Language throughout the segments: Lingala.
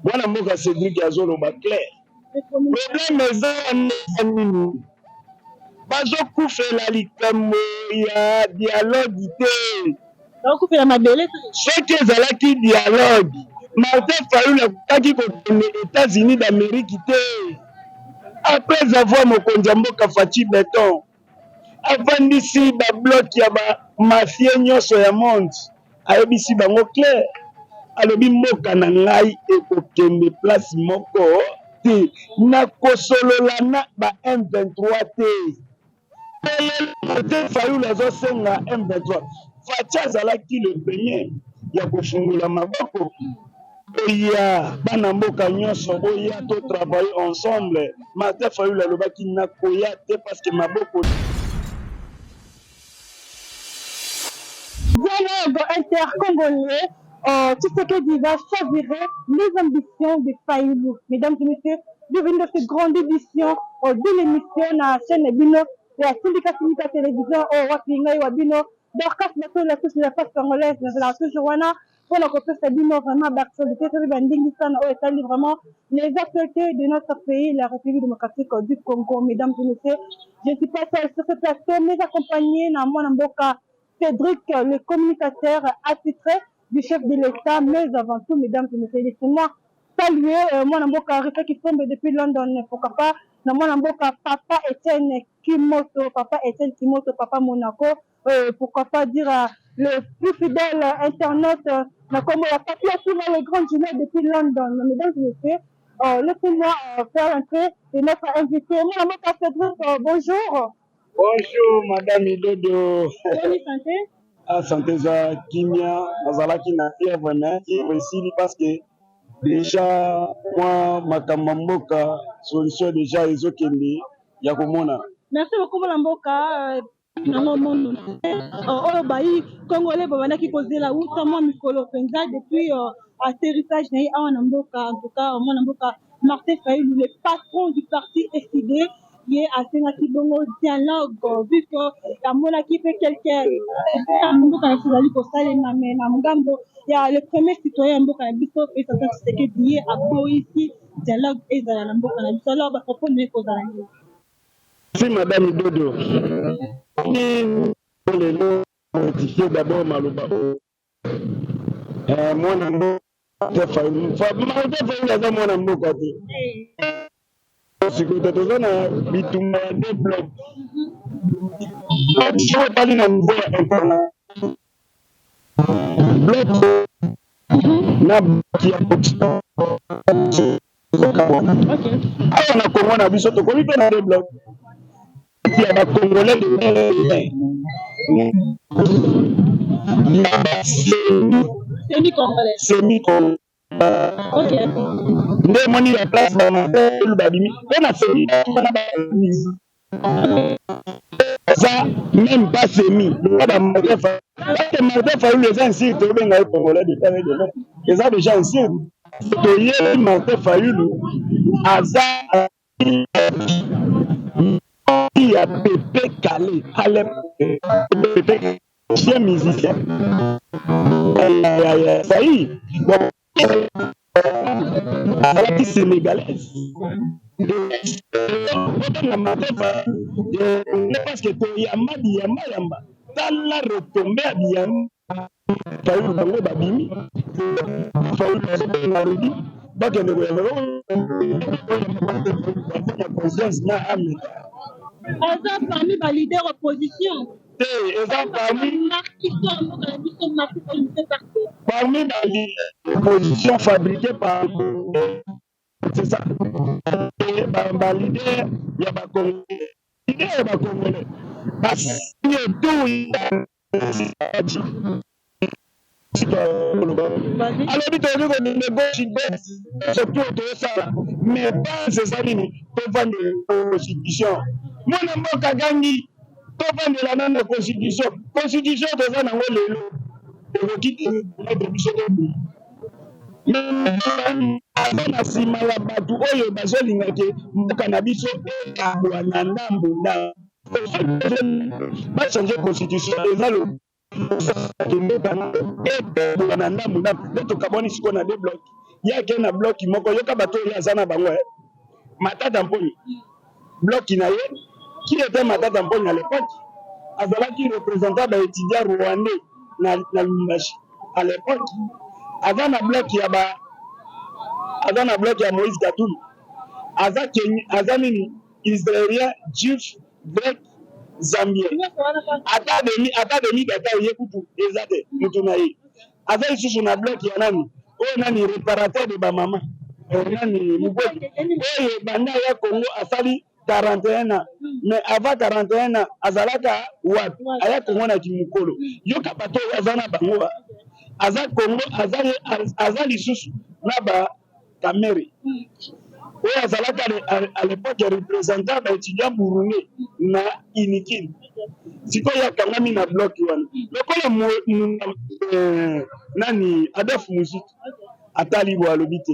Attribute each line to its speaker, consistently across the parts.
Speaker 1: Mwana mboka Cedric azoloba clair. Problème eza nini? Bazokufela likambo ya dialogue te.
Speaker 2: Bakufela mabele.
Speaker 1: Soki ezalaki dialogue, Martin Fayulu akokaki kokende États-Unis d'Amérique te. Après avoir mokonzi ya mboka Fatshi Beton avandisi ba bloc ya ba mafie nyonso ya monde, ayebisi bango clair, alobi mboka na ngai ekokende place moko te, nakosolola na ba M23 te. Martin Fayulu azosenga M23. Fatshi azalaki le premier ya kofungola maboko, boya bana mboka nyonso, boya to travailler ensemble. Martin Fayulu alobaki nakoya te parce que maboko.
Speaker 2: Dialogue intercongolais, Tshisekedi va chavirer les ambitions de Fayulu. Mesdames et messieurs, bienvenue dans cette grande édition de l'émission na chaîne bino ya Sindika Sindika Télévision oyo wapi ngai wa bino Dorcas Bato, la touche de la face congolaise. Nazalaka toujours wana mpona kopesa bino vraiment baactualité tobi bandingi sana oyo etali vraiment les actualités de notre pays, la République démocratique du Congo. Mesdames et messieurs, je ne suis pas seule sur ce plateau, mais accompagné na mwana mboka Cédric, le communicateur attitré du chef de l'État. Mais avant tout, mesdames et messieurs, laissez-moi saluer mwana mboka Rita Kisombe depuis London, pourquoi pas na mwana mboka Papa Etienne Kimoto, Papa Etienne Kimoto, Papa Monaco, pourquoi pas dire le plus fidèle internaute na kombo ya Papi Asuma, le grand junior depuis London. Mesdames et messieurs, laissez-moi faire l'entrée de notre invité. Mwana mboka Cédric, bonjour.
Speaker 1: Bonjour Madame Idodo.
Speaker 2: Bonne santé.
Speaker 1: Ah, santé eza kimia, nazalaki na fièvre, mais fièvre esili parce que déjà mwa makambo ya mboka, solution déjà ezokende ya komona.
Speaker 2: Merci beaucoup mwana mboka. Nango mondo oyo bayi congolais babandaki kozela wuta mwa mikolo mpenza depuis atterrissage na ye awa na mboka. En tout cas, mwana mboka Martin Fayulu, le patron du parti ECiDé, ye asengaki bongo dialogue vu que amonaki mpe quelque mboka na biso ezali kosalema, mais na ngambo ya le premier citoyen ya mboka na biso Félix Antoine Tshisekedi, ye aboyisi dialogue ezala na mboka na biso. Alors, bapropos na ye kozala nini?
Speaker 1: Merci Madame Dodo. Lelo rectifier d'abord maloba oyo. Mwana mboka Fayulu, Martin Fayulu aza mwana mboka te. Sikoyo toza na bitumba ya deux blocs. Soki otali na niveau ya international, bloc na bloc ya Occident. Awa na Congo na biso tokomi mpe na deux blocs ya bacongolais de père na basemi
Speaker 2: semi congolais.
Speaker 1: Semi congolais. Nde emoni ya place bamartin babimi mpe na semi na eza même pas semi lokola bamartin, parce que Martin Fayulu eza insulte. Obenga ye congolais de père et de mère, eza déjà insulte. Toyebi Martin Fayulu aza ya Pepe Kale, ale Pepe ancien musicien ya Saï, bon, azalaki sénégalaise. Obenga Martin Fayulu parce que toyamba biyamba yamba, tala retombées ya biyamba Fayulu, bango babimi. Fayulu azobenga Rudi bakende koyamba na conscience na ame.
Speaker 2: Aza parmi baleader opposition.
Speaker 1: Te, eza parmi
Speaker 2: histoire mboka na biso, Martin Fayulu fait partie.
Speaker 1: Parmi baleader opposition fabriqué par, c'est ça, baleader ya bacongolais, leader ya bacongolais basigne tout. Alobi tokoki kokende gauche, droite, surtout tozosala, mais base eza nini? Tovandela constitution. Mwana mboka gangi, tovandela nano constitution. Constitution toza nango lelo ekoki te biso tobima. Aza na nsima ya bato oyo bazolinga ke mboka na biso ekabwa na ndambu ndambu. Bachange constitution, eza mboka ekabwa na ndambu ndambu nde tokabwani sikoyo na deux blocs. Ye ake na bloc moko, yoka bato oyo aza na bango, eh. Matata Mponyo, bloc na ye. Qui était Matata Mponyo à l'époque? Azalaki représentant ba étudiants rwandais na Lubumbashi à l'époque. Aza na bloc ya ba, aza na bloc ya Moïse Katumbi. Aza Kenya, aza nini? Israélien, juif, grec, zambien. Ata demi data ye kutu eza te mutu na ye. Aza lisusu na bloc ya nani oyo, nani, réparateur de bamama, nani, Mukwege, oyo banda ya Congo asali 41 ans. Mais avant 41 ans azalaka wapi? Aya Congo na kimokolo. Yoka bato oyo aza na bango. Aza Congo, aza, aza lisusu na ba Kamerhe oyo azalaka à l'époque représentant baétudiant burundais na Unikin. Sikoyo akangami na bloc wana lokola nani, Adolphe Muzito. Atali bo, alobi te,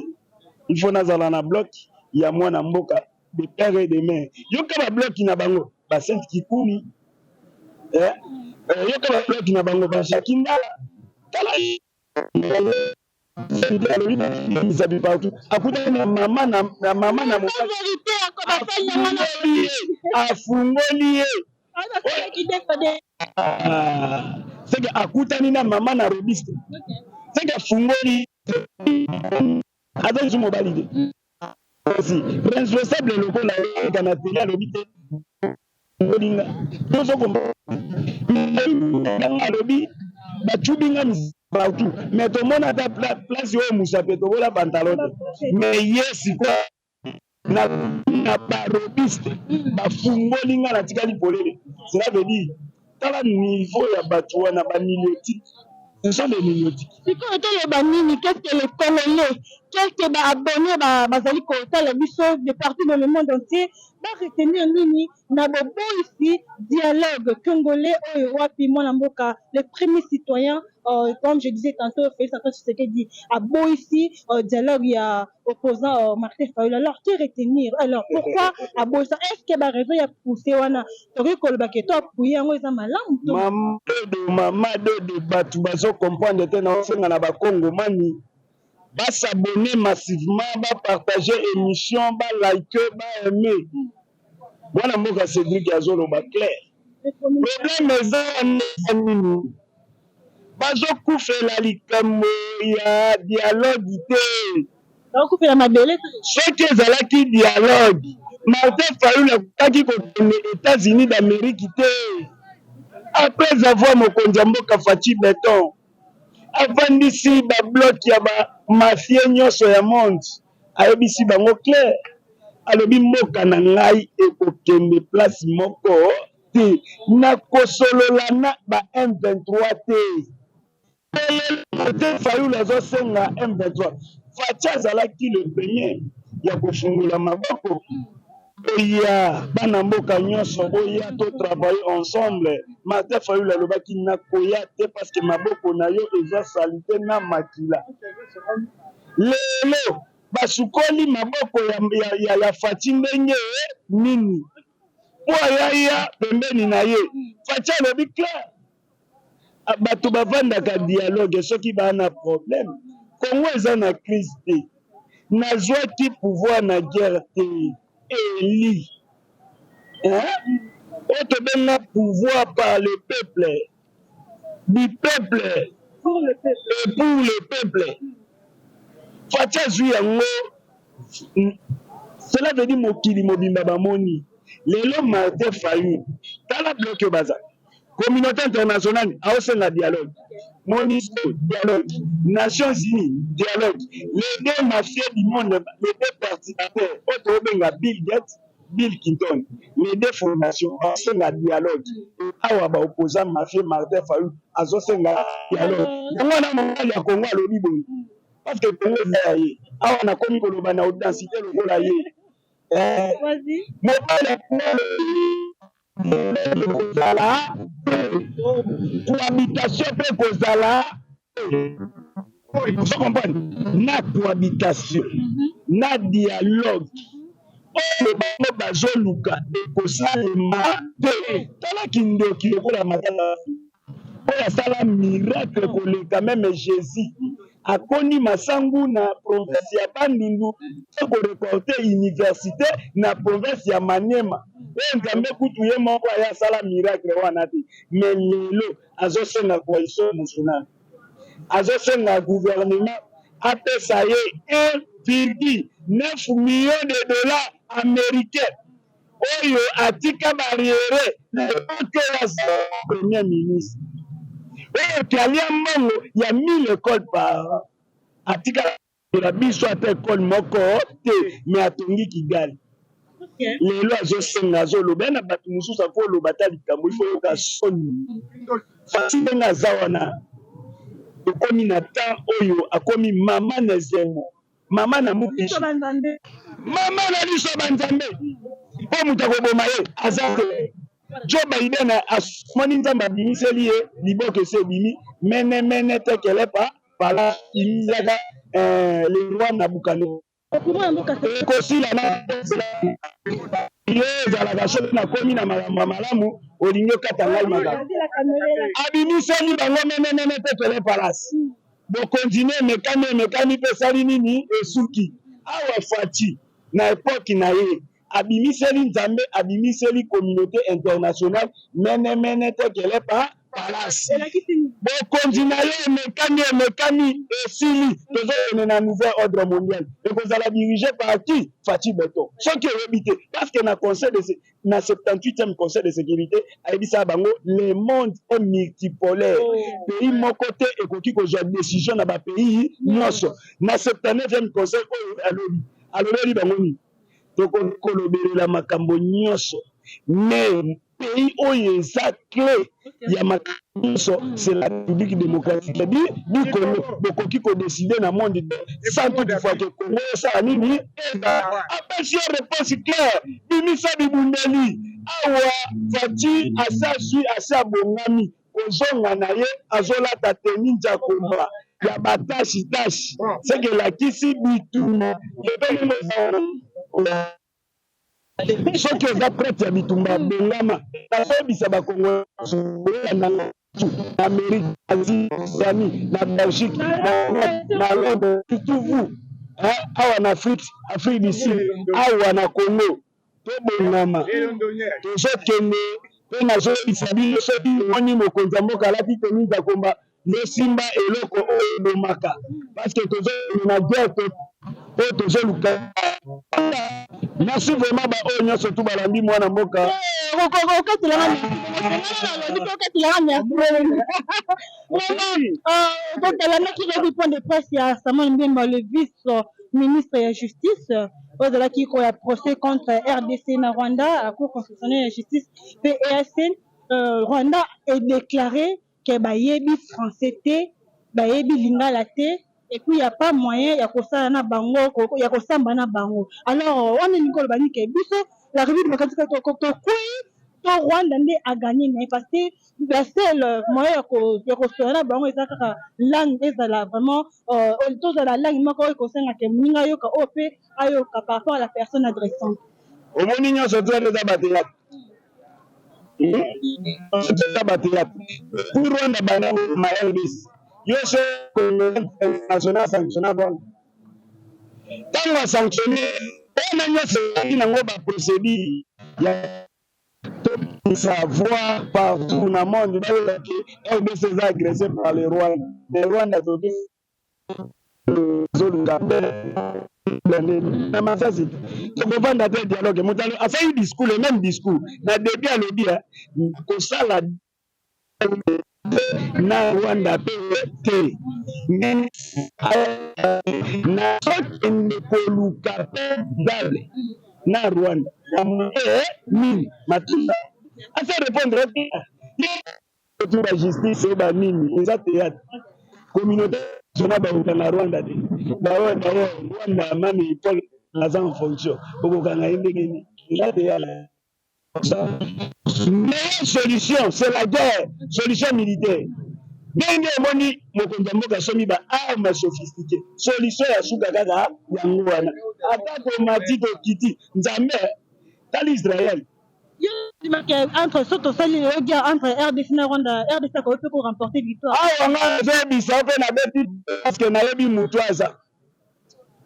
Speaker 1: il faut nazala na bloc ya mwana mboka de père et de mère. Yoka babloc na bango, baSeth Kikuni, yoka babloc na bango, baJacky Ndala. Tala, alobi partout akutani na mama na mama na mobali, afungoli ye. Seke akutani na mama na robiste, seke afungoli, aza lisusu mobali te. Kasi responsable lokola eka na tele, alobi te, olinga tozokomba alobi bacubi nga partout, mais tomona ata place oyo mosape tobola pantalon te. Mais ye sikoyo na barobiste bafungoli nga, natikali polele. Cela veut dire, tala niveau ya bato wana, banilotiques, ce sont des nilotiques.
Speaker 2: Sikoyo toloba nini? Qu'est-ce que les Congolais, quelques baabonnés bazali kotala biso de partout dans le monde entier, baretenir nini na boboyisi dialogue congolais oyo wapi mwana mboka, le premier citoyen, comme je disais tantôt, Félix Antoine Tshisekedi, aboyisi dialogue ya opposant Martin Fayulu? Alors, que retenir? Alors, pourquoi aboyisa? Est ce que baraison ya pousse wana, tokoki koloba ke to appuye yango, eza malamu to?
Speaker 1: Mama Dodo, mama Dodo, bato bazocomprendre te. Na osenga na Bakongomani bas'abonner massivement, bapartage émission, balike, baaimer. Mwana mboka Cédrik azoloba clair. Problème eza nini? Bazokufela likambo ya dialogue te.
Speaker 2: Bakufela mabele.
Speaker 1: Soki ezalaki dialogue, Martin Fayulu akokaki kokende États-Unis d'Amérique te. Après avoir mokonzi ya mboka Fatshi Béton avandisi babloc ya bamafie nyonso ya monde, ayebisi bango clair, alobi: mboka na ngai ekokende place moko te, nakosolola na ba M23 te. Te, Fayulu azosenga M23. Fatshi azalaki le premier ya kofungola maboko: boya, bana mboka nyonso, boya totravaille ensemble. Martin Fayulu alobaki: nakoya te, parce que maboko na yo eza saleté na makila. Lelo basukoli maboko ya Fatshi ndenge nini mpo ayaya pembeni na ye? Fatshi alobi clair, bato bavandaka dialogue soki baa na problème. Congo eza na crise te, nazwaki pouvoir na guerre te. Eli oyo tobenga pouvoir par le peuple, du peuple
Speaker 2: pour le peuple.
Speaker 1: Et pour le peuple. Fatshi azwi yango. Cela veut dire mokili mobimba bamoni lelo Martin Fayulu. Tala bloc oyo baza, communauté internationale aosenga dialogue, MONUSCO dialogue, Nations unies dialogue. Les deux mafieux du monde, les deux perturbateurs oyo tobenga Bill Gates, Bill Clinton, les deux fondations baosenga dialogue. Awa baopposant mafie Martin Fayulu azosenga dialogue. Yango wana mobali ya Kongo alobi boye, parce que Kongo eza ya ye. Awa nakomi koloba na audacité lokola ye. Mobali ya Kongo alobi kozala cohabitation mpe kozala, ozo comprendre, na cohabitation na dialogue oyo bango bazoluka ekosalema te. Tala kindoki lokola Matata oyo asala miracle koleka même Jésus. Akoni masangu na province ya Bandundu mpe korekolte universite na province ya Maniema. Oyo Nzambe kutu ye moko aye asala miracle wana te, mais lelo azosenga coalition nationale, azosenga gouvernement apesa ye 1,9 million de dollars américains oyo atika barriere na epoque oyo azala premier ministre, oyo alia mbongo ya 1000 écoles par an, atikala na biso ata ekole moko te, me atongi Kigali. Lelo azosenga, azoloba na bato mosusu, akoloba ata likambo ifo yoka soni. Fasi ndenge aza wana, tokomi na temps oyo akomi mama na esengo, mama na mukishi, mama na biso banzambe, mpo moto akoboma ye aza te. Joe Biden amoni Nzambe abimiseli ye liboke, esi ebimi mene mene tekele pa pala imilaka le roi Nabucadonetsar ekosila na yo. Ezalaka soki nakomi na makambo ya malamu, olingi okata ngai makambo. Abimiseli bango menemene tekele palace, bokontinue, emekami, emekami mpe esali nini? Esuki awa. Fatshi na epoque na ye abimiseli Nzambe, abimiseli communauté internationale mene mene tekele pa palace. Bokonzi na ye emekami, emekami, esili. Tozokende na nouvel ordre mondial, ekozala dirigé par qui? Fatshi Béton. Soki oyebi te, parce que na conseil de na 78e Conseil de sécurité ayebisaka bango: le monde est multipolaire, pays moko te ekoki kozwa décision na bapays nyonso. Na 79e conseil oyo alobi, alobeli bango nini? Tokolobelela makambo nyonso, mais pays oyo eza clé ya makambo nyonso, c'est la République démocratique du Congo. Bokoki kodécider na monde sans toutefois que Congo esala nini? Apesi yo réponse claire: bimisa bibundeli. Awa Fatshi asi azwi, asi abongami kozonga na ye, azolata tenue nzakomba ya batashi tashi, seke elakisi bitumba. Soki oza prête ya bitumba, bongama. Nazoyebisa Bakongo na Amérique, Asie, Océanie, na Belgique, na Londres, surtout vous awa na Afrique, Afrique du Sud, awa na Congo, tobongama, tozokende. Mpe nazoyebisa bino, soki omoni mokonzi ya mboka alati tenue nzakomba, ndosimba eloko oyo ebomaka, parce que tozokende na guerre oyo tozoluka. Merci vraiment baoyo nyonso tu balandi mwana mboka.
Speaker 2: Okatelanga, okatelanga, merci. Totalandaki lobi point de presse ya Samuel Mbemba, le vice ministre ya justice, oyo azalaki koya procès contre RDC na Rwanda à Cour constitutionnelle ya justice mpe EAC. Rwanda edéclaré ke bayebi français te, bayebi lingala te, et puis ya pas moyen ya kosala na bango, ya kosamba na bango. Alors wana elingi koloba nini? Ke biso la République démocratique tokwei to Rwanda nde agagné na ye? Parce que la seule moyen ya kosola na bango eza kaka langue ezala vraiment, tozala langue moko oyo ekosengaka moninga ayoka, oyo mpe ayoka par rapport à la personne adressante.
Speaker 1: Omoni, nyonso to eza bathéâtre, eza bathéâtre pour Rwanda. Banda ma RDC, yo so international sanctionna Rwanda, ntango asanctionne wana nyonso ezalaki nango baprocédure ya savoir partout na monde, bayebaki RDC eza agressé par le Rwanda. Le Rwanda toki tozoluka na masasi, tokovanda te. Dialogue, moto asali discours, le même discours na début, alobi kosala na Rwanda mpe te, nazokende koluka mpe dale na Rwanda na moye nini matunda asa répondre te. Bajustice oyo banini eza théâtre. Communauté nationale bauta na Rwanda te. D'ailleurs Rwanda, mami Paul aza en fonction, okokanga ye ndenge nini? Eza théâtre. Meilleure solution, c'est la guerre, solution militaire. Ndenge omoni mokonzi ya mboka asomi baarme sophistiqué, solution ya suka kaka yango wana. Ata tomati, tokiti, Nzambe tala Israel.
Speaker 2: Yo ndimaki entre so tosali lelo guerre entre RDC na Rwanda, RDC akoki mpe ko remporter victoire?
Speaker 1: Awa nga nazoyebisa mpe nabeti parce que nayebi motu aza.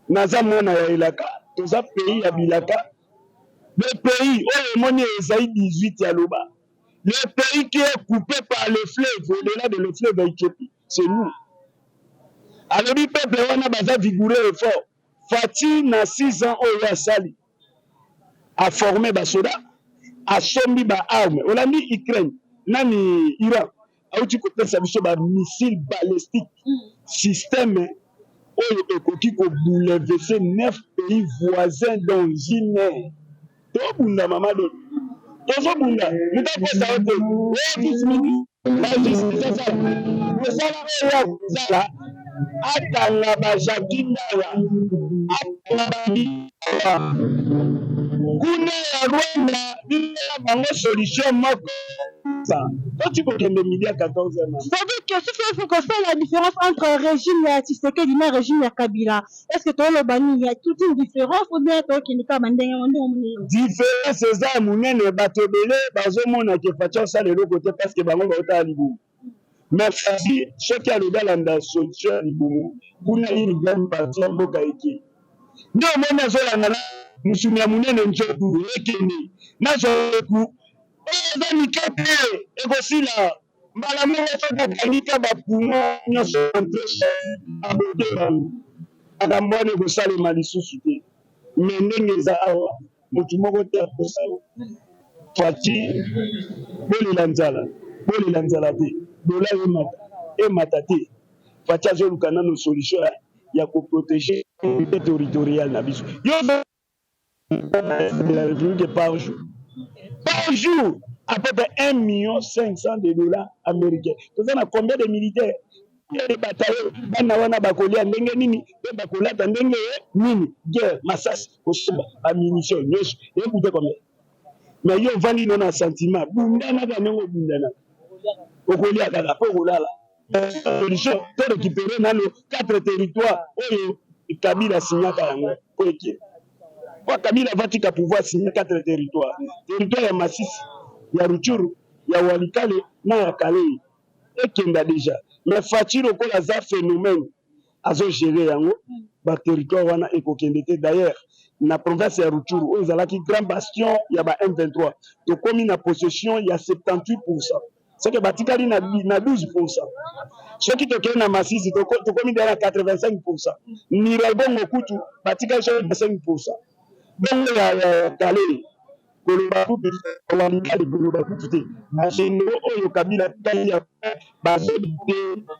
Speaker 1: Naza mwana ya elaka, toza pays ya bilaka. Le pays oyo emoni Esaïe 18 aloba, le pays qui est coupé par le fleuve, au-delà de le fleuve ya Ethiopie, c'est nous. Alobi peuple wana baza vigoureux et fort. Fatshi na 6 ans oyo asali, a former ba soda, asombi ba armes. Olandi Ukraine, nani Iran auti kopesa biso ba missile balistique, système oyo ekoki ko bouleverser 9 pays voisins dans une heure. Tobunda mama Dodo, tozobunda, moto akosa yo te. Oyo vice ministre na justice asala mosala oyo akosala, akanga ba Jacques Ndala, akanga ba kuna ya Rwanda, biso bango solution moko toti kokende midi ya 14 heures.
Speaker 2: C'est-à-dire que soki il faut kosala la différence entre régime ya Tshisekedi na régime ya Kabila, est-ce que toloba nini? Il y a toute une différence ou bien tokende kaka bandenge ndenge omoni?
Speaker 1: Différence eza ya monene. Bato ebele bazomona ke Fatshi asala eloko te parce que bango baotala libumu. Mais Fatshi, soki alobi alanda solution ya libumu kuna, une grande partie ya mboka eke. Nde omoni azolanda na mosuni ya monene, nzoku ekende, nazwa eku oyo eza mike te, ekosila mbala moko. Soki akangika bapoumon nyonso abote bango, makambo wana ekosalema lisusu te. Me ndenge eza awa, motu moko te akosala Fatshi. Bolela nzala, bolela nzala te, dola emata emata te, Fatshi azoluka nano solution ya koprotéger territorial na biso. Yo de la République, par jour à peu près 1 million 500 de dollars américains. Toza na combien de militaires, combien de bataillons? Bana wana bakolia ndenge nini mpe bakolata ndenge nini? Guerre, masasi, kosomba bamunition nyonso ekute combien? Mais yo ovandi no na sentiment, bundanaka ndenge obundanaka, okolia kaka mpo okolala. Solution, to récupérer nano quatre territoire oyo Kabila asignaka yango po eke po Kabila avatika pouvoir, signe quatre territoire: territoire ya Masisi, ya Rutshuru, ya Walikale na ya Kalehe. Ekenda déjà, mais Fatshi lokola aza phénomène, azogérer yango, baterritoire wana ekokende te. D'ailleurs, na province ya Rutshuru oyo ezalaki grand bastion ya ba M23, tokomi na possession ya 78, soki batikali na 12. Soki tokei na Masisi, tokomi deja na 85. Nyiragongo kutu batikali soki na 5. Bongo ya Kalehe, koloba kutu, Walikale, koloba kutu te. Bagénéraux oyo Kabila tikali ya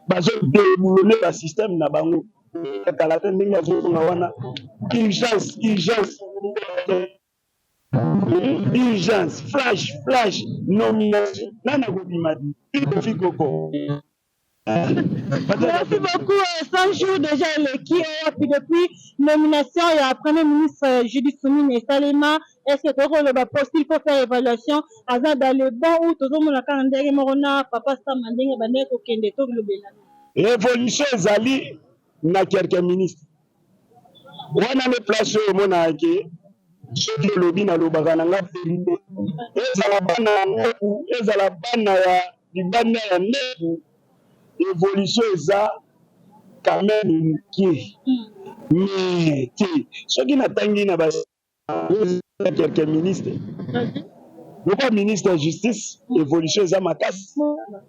Speaker 1: bazodéboulonner basystème na bango kala te. Ndenge azozonga wana, urgence, urgence, urgence, flash, flash nomination, nani akobima te? Kofi koko.
Speaker 2: Merci beaucoup. 100 jours déjà eleki puis depuis nomination ya Premier ministre Judith Suminwa esalema. Est-ce que tokoloba poste, il faut faire évaluation, aza dans le bon ou tozomona kaka ndenge moko na papa Sama, ndenge bandenge kokende, tolobela?
Speaker 1: Révolution ezali na quelques ministres wana nde place oyo omonaka ke soki olobi, nalobaka na nga vérité, ezala bana ya ndako, ezala bana ya libanda ya ndako, évolution eza quand même moke. Mais te, soki natangi na ba quelques ministres lokola ministre ya Justice, évolution eza makasi.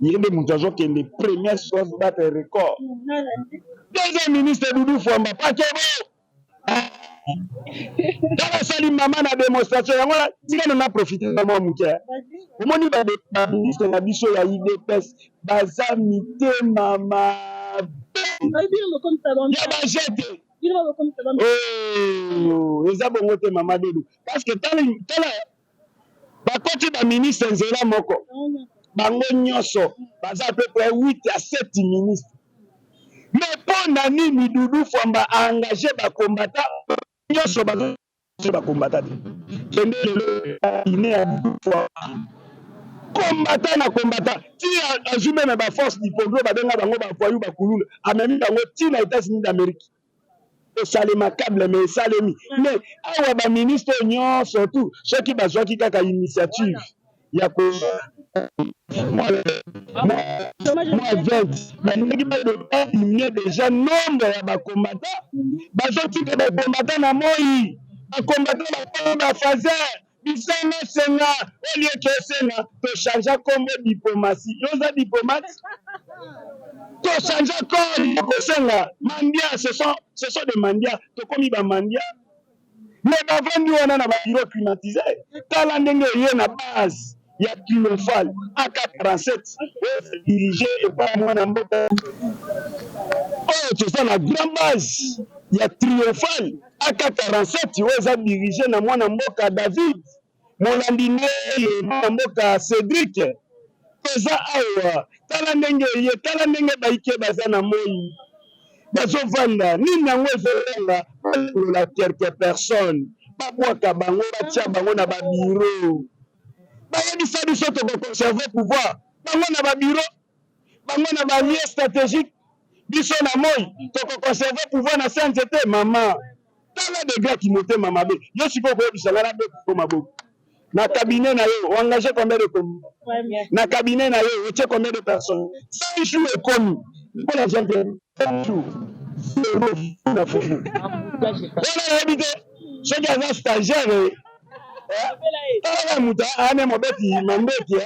Speaker 1: Ye nde moto azokende première soif battre record. Deuxième ministre, Doudou Fwamba Pakebo, tala asali mama na démonstration yango. Tika na profite na mwa moke. Omoni baministre na biso ya UDPS baza mitema mabe ya bajete. Oh, eza bongo te, mama Dodo, parce que tala, tala, bakoti baministre nzela moko, bango nyonso baza à peu près 8 à 7 ministres. Mais mpo na nini Doudou Fwamba aengage bakombata nyonso? Bazo bakombata te. Kende lelo ine ya Doudou Fwamba, kombata na kombata ti azwi même baforce du contrôle, babenga bango bavoyou, bakuluna, amemi bango ti na États-Unis d'Amérique. Esalema câble, mais esalemi. Mais awa baministre oyo nyonso tu, soki bazwaki kaka initiative ya ko mwa 20, balingaki badiminuer déjà nombre ya bacombattant. Bazotika bacombattant na moi, bacombattant bakoma bafaser bisenga senga. Olie ke osenga tochange kombo diplomatie. Yo oza diplomate, tochange code ya kosenga mendiants. Ce sont des mendiants. Tokomi bamendiants, mais bavandi wana na babureau climatisé. Tala ndenge eye na base ya triomphal AK 47 dirigé epai mwana mboka oyo. Toza na grand base ya triomphal AK 47 oyo eza dirigé na mwana mboka David Molandi, nde mwana mboka Cédrik. Toza awa, tala ndenge eye, tala ndenge baike baza na moi, bazovanda. Nini yango ezolanga? Balongola quelque personne, babwaka bango, batia bango na babureau. Bayebisa biso tokoconserver pouvoir. Bango na babureau, bango na balieu stratégique, biso na moi, tokoconserver pouvoir na se nzete. Mama, tala degré ya motema mabe. Yo sikoyo koyebisa nga nabeko maboko na cabinet na yo, oengage combien de communes na cabinet na yo? Otie combien de personnes? 100 jours ekomi mpona exemple, 100 jours, zéro na fufu wana. Nayebi te soki aza stagiaire. Talaka moto ane mobeti mandeki,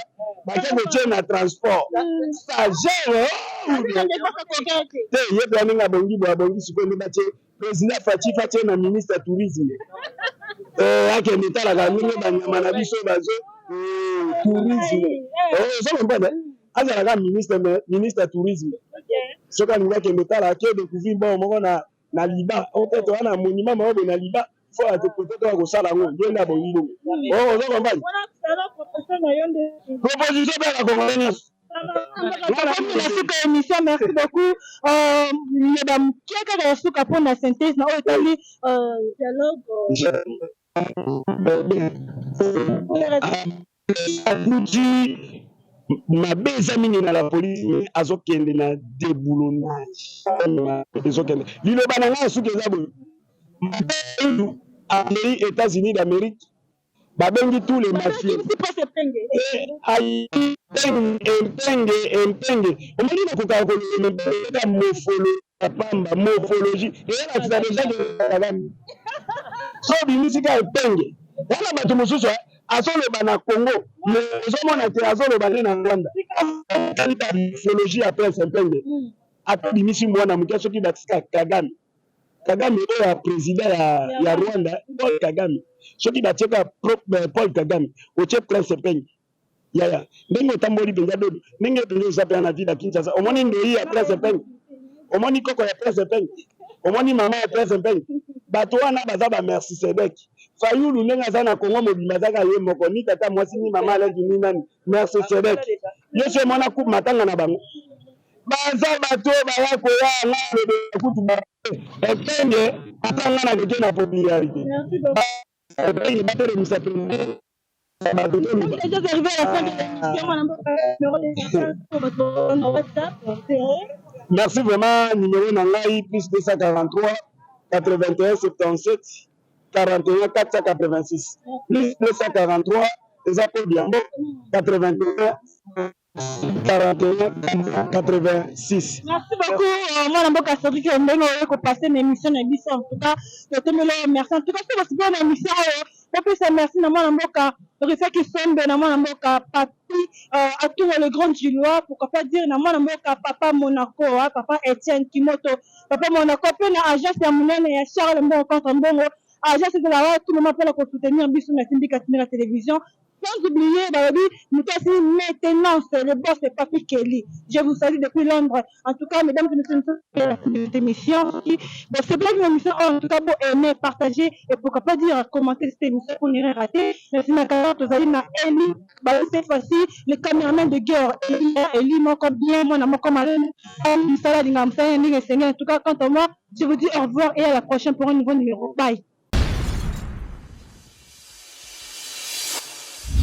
Speaker 1: bake kotie na transport, stagiaire te. Ye mpe ndenge abongi boye, abongi sikoyo nde batie président Fatshi, Fatshi na ministre ya tourisme, akende talaka ndenge banyama na biso bazo tourisme. Ozo comprendre? Azalaka ministre, mais ministre ya tourisme, soki alingi akende tala, ake découvrir bon moko na Liban, peut-être wana monument moko boye na Liban, fo peut-être oya kosala yango. Ye nde abongi bongo. Ozo comprendre? Proposition mpe ya bakongolais nyonso.
Speaker 2: Na suka émission, merci beaucoup. Liloba moke kaka ya suka mpona synthèse na oyo etali dialogue.
Speaker 1: Akuti mabe eza mingi na la police, mais azokende na déboulonnage, ezokende. Liloba na ngai suki eza boye: amei États-Unis d'Amérique, babengi tous les mafieux. Empenge, empenge, omoni, nakokaka koloba mofolo ya pamba, morphologie eyelakisa déjà ke so obimisi ka epenge wana. Bato mosusu azoloba na Congo, mais ozomona te, azoloba nde na Rwanda. Morphologie ya prince Mpenge, ata obimisi mwana moke, soki batika Kagame, Kagame oyo ya président ya Rwanda, Paul Kagame, soki batieka Paul Kagame, otie prince Mpenge, yaya, ndenge otamboli mpenza dodo, ndenge mpenza oza mpenza na ville ya Kinshasa, omoni ndoi ya prince Mpenge, omoni koko ya prince Mpenge, omoni mama ya prince Mpenge, bato wana baza bamercisedek. Fayulu, ndenge aza na Kongo mobimba, azaka ye moko, ni tata mwasi, ni mama aleki, ni nani. Mercisedek ye so emona coupe matanga na bango. Baza bato oyo baya koya nga lobela kutu epenge, ata nga nakeke na popularité, epenge batelemisa pene bato toloba.
Speaker 2: Déjà arrivé à la fin de l'émission, mon numéro WhatsApp.
Speaker 1: Merci vraiment. Numéro na ngai, plus 243 81 77 41 486. Plus 243 eza code yango, 81 41 86.
Speaker 2: Merci beaucoup, mwana mboka Cédric, ndenge oye kopasser na émission na biso. En tout cas, totombeli oyo merci. En tout cas, soki bosipela na émission oyo, topesa merci na mwana mboka Rufaki Sombe, na mwana mboka Papi Atungo le grand Gillois, pourquoi pas dire na mwana mboka papa Monaco, hein, papa Etienne Kimoto, papa Monaco, mpe na agence ya monene ya Charles Mbongo contre Mbongo, agence ezala wana tout moment mpona kosoutenir biso na Tindika Tindika Télévision. Sans oublier, balobi, Moutassi maintenance, le boss c'est Papi Kelly. Je vous salue depuis Londres. En tout cas, mesdames et messieurs, cette émission. Bon, c'est bien une émission, en tout cas, bon, aimer, partager et pourquoi pas dire commenter cette émission pour ne rien rater. Merci, ma carte, vous allez na Eli, bah, cette fois-ci, le caméraman de guerre, Eli, Eli, mon bien, moi, mon comme en tout cas, quant à moi, je vous dis au revoir et à la prochaine pour un nouveau numéro. Bye.